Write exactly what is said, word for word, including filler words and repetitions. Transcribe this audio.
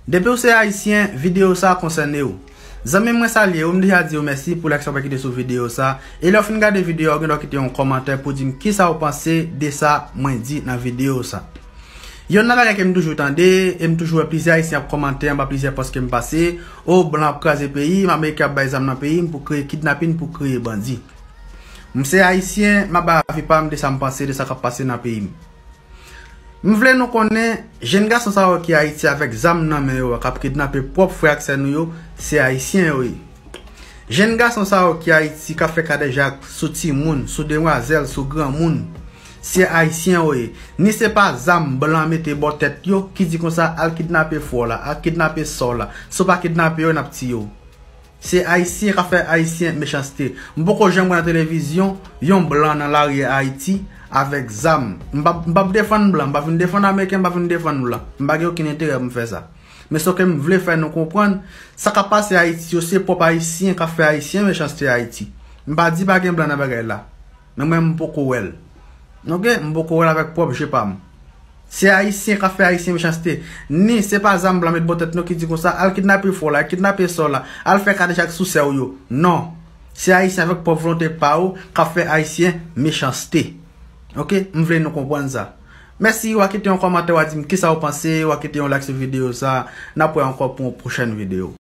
Depi w se Ayisyen, videyo sa a konsène w. Zanmi m, mwen salye w, m deja di w mèsi pou like sa w kite sou videyo sa. E lè w fin gade videyo a, w gen dwa kite yon kòmantè pou di m kisa w panse de sa mwen di nan videyo sa. Yonn nan bagay ke m toujou tande, e m toujou wè plizyè Ayisyen ap kòmante anba plizyè pòs ke m pase, o, blan ap kraze peyi m, Ameriken ap bay zam nan peyi m pou kreye kidnapin, pou kreye bandi. M se Ayisyen, m ap bay avi pa m de sa m panse de sa k ap pase nan peyi m. M vle nou konnen, jèn gason sa yo ki Ayiti avèk zam nan men yo a, k ap kidnape pwòp frè ak sè nou yo, se Ayisyen yo ye. Jèn gason sa yo ki Ayiti k ap fè kadejak sou timoun, sou demwazèl, sou granmoun, se Ayisyen yo ye. Ni se pa zam blan mete bò tèt yo ki di konsa al kidnape frè w la, al kidnape sè w la. Si w pa kidnape yo, n ap tiye w. Se Ayisyen k ap fè Ayisyen mechanste. M poko janm wè nan televizyon yon blan nan lari Ayiti avèk zam. M p ap, m p ap defann blan, m pa vin defann Ameriken, m pa vin defann blan. M pa gen okenn enterè pou m fè sa. Men sòke m vle fè nou konprann, sa k ap pase Ayiti yo, se pwòp Ayisyen k ap fè Ayisyen mechanste Ayiti. M pa di pa gen blan nan bagay la. Men mwen, m poko wè l. Oke? M poko wè l avèk pwòp je pa m. Se Ayisyen k ap fè Ayisyen mechanste. Ni se pa zam blan met bò tèt nou ki di konsa, al kidnape frè w la, al kidnape sè w la, al fè kadejak sou sè w yo. Non. Se Ayisyen avèk pwòp volonte pa yo k ap fè Ayisyen mechanste. Oke? M vle nou konprann sa. Mèsi, w a kite yon kòmantè, w a di m kisa w panse, w a kite yon like sou videyo sa. N ap wè ankò pou yon pwochèn videyo.